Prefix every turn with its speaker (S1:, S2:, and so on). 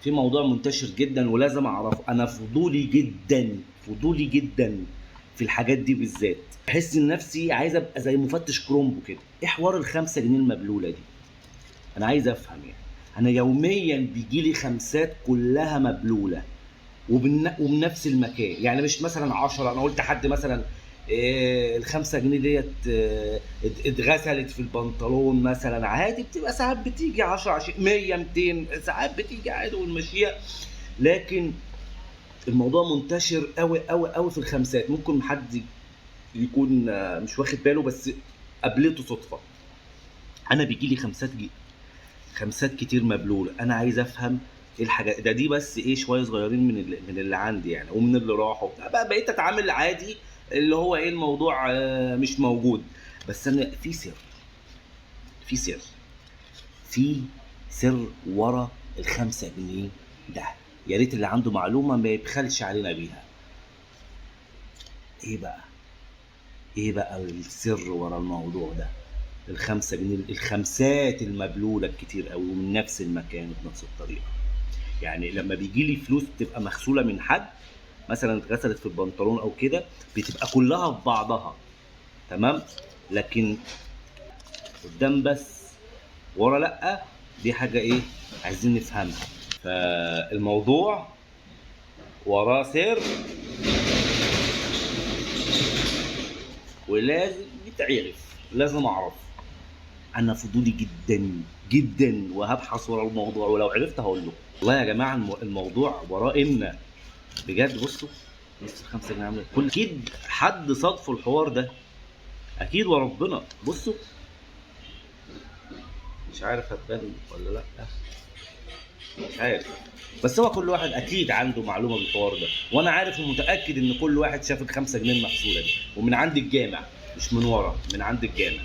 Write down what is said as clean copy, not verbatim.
S1: في موضوع منتشر جدا ولازم اعرفه. انا فضولي جدا، فضولي جدا في الحاجات دي بالذات. بحس ان نفسي عايز ابقى زي مفتش كرومبو كده. ايه حوار ال5 جنيه المبلوله دي؟ انا عايز افهم يعني. انا يوميا بيجي لي خمسات كلها مبلوله وبنفس المكان، يعني مش مثلا 10. انا قلت حد مثلا إيه ال5 جنيه ديت اتغسلت في البنطلون مثلا، عادي بتبقى ساعات بتيجي 10 20 100 200، ساعات بتيجي عادي ونمشيها. لكن الموضوع منتشر قوي قوي قوي في الخمسات. ممكن حد يكون مش واخد باله بس قابلته صدفة. انا بيجي لي خمسات كتير مبلوله. انا عايز افهم ايه الحاجة ده، دي بس ايه شوية صغيرين من اللي عندي يعني، ومن اللي راحوا بقى بقيت اتعامل عادي، اللي هو ايه الموضوع مش موجود. بس انا في سر، في سر، في سر ورا ال5 جنيه ده. يا ريت اللي عنده معلومة ما يبخلش علينا بيها. ايه بقى؟ ايه بقى السر ورا الموضوع ده؟ ال5 جنيه، الخمسات المبلوله الكتير قوي ومن نفس المكان وبنفس الطريقة. يعني لما بيجي لي فلوس بتبقى مغسوله من حد مثلا، اتغسلت في البنطلون او كده، بتبقى كلها في بعضها تمام، لكن قدام بس ورا لا. دي حاجة ايه عايزين نفهمها. فالموضوع وراه سر ولازم يتعرف، لازم اعرف. انا فضولي جدا جدا وهبحث ورا الموضوع، ولو عرفت هقول لكم. والله يا جماعة الموضوع وراه إن بجد. بصوا بصوا ال5 جنيه عامله كل اكيد حد صادفه الحوار ده، اكيد وربنا. بصوا مش عارف هتبان ولا لا، مش عارف، بس هو كل واحد اكيد عنده معلومة بالحوار ده، وانا عارف ومتاكد ان كل واحد شاف ال5 جنيه المغسوله دي، ومن عند الجامع، مش من ورا، من عند الجامع.